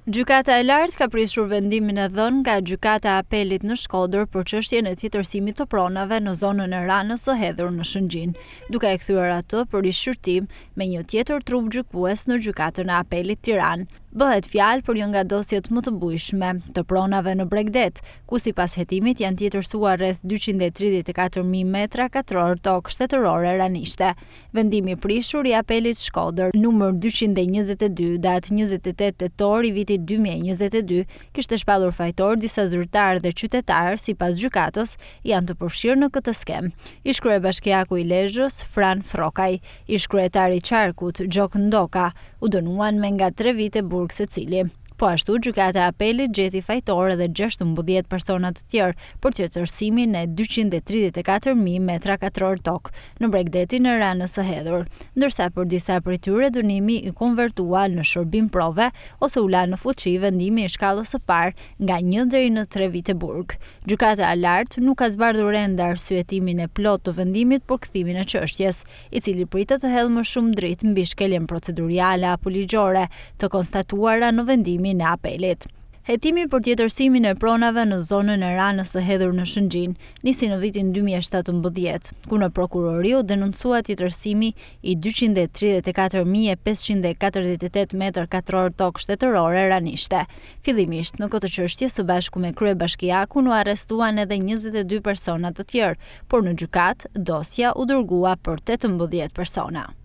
Gjykata e Lartë ka prishur vendimin e dhënë nga Gjykata e Apelit në Shkodër për çështjen e tjetërsimit të pronave në zonën e Ranës së Hedhur në Shëngjin, duke e kthyer atë për rishqyrtim me një tjetër trup gjykues në Gjykatën e Apelit Tiranë. Bëhet fjalë për një nga dosjet më të bujshme të pronave në bregdet, ku sipas hetimit janë tjetërsuar rreth 234.000 metra katrorë tokë shtetërore ranishte. Vendimi i prishur i Apelit Shkodër, numër 222, datë 28 tetor i vitit 2022, kishte shpallur fajtor disa zyrtarë dhe qytetarë, sipas gjykatës, janë të përfshirë në këtë skemë. Ish-kryebashkiaku i Lezhës, Fran Frrokaj, ish-kryetari i qarkut, Gjok Ndoka, u dënuan me nga tre vite burg secili. Po ashtu, Gjykata e Apelit gjeti fajtor edhe 16 persona të tjerë për tjetërsimin e 234.000 metra katror tokë në bregdetin e Ranës së Hedhur, ndërsa për disa prej tyre dënimi u konvertua në shërbim prove ose u la në fuqi vendimi i shkallës së parë nga një deri në tre vite burg. Gjykata e Lartë nuk ka zbardhur ende arsyetimin e plotë të vendimit për kthimin e çështjes, i cili pritet të hedhë më shumë dritë mbi shkeljen proceduriale apo ligjore të konstatuara në vendimin e apelit. Hetimi për tjetërsimin e pronave në zonën e Ranës së Hedhur në Shëngjin nisi në vitin 2017, ku në prokurori u denoncua tjetërsimi i 234.548 metër katror tokë shtetërore ranishte. Fillimisht, në këtë çështje së bashku me kryebashkiakun u arrestuan edhe 22 persona të tjerë, por në gjykatë dosja u dërgua për 18 persona.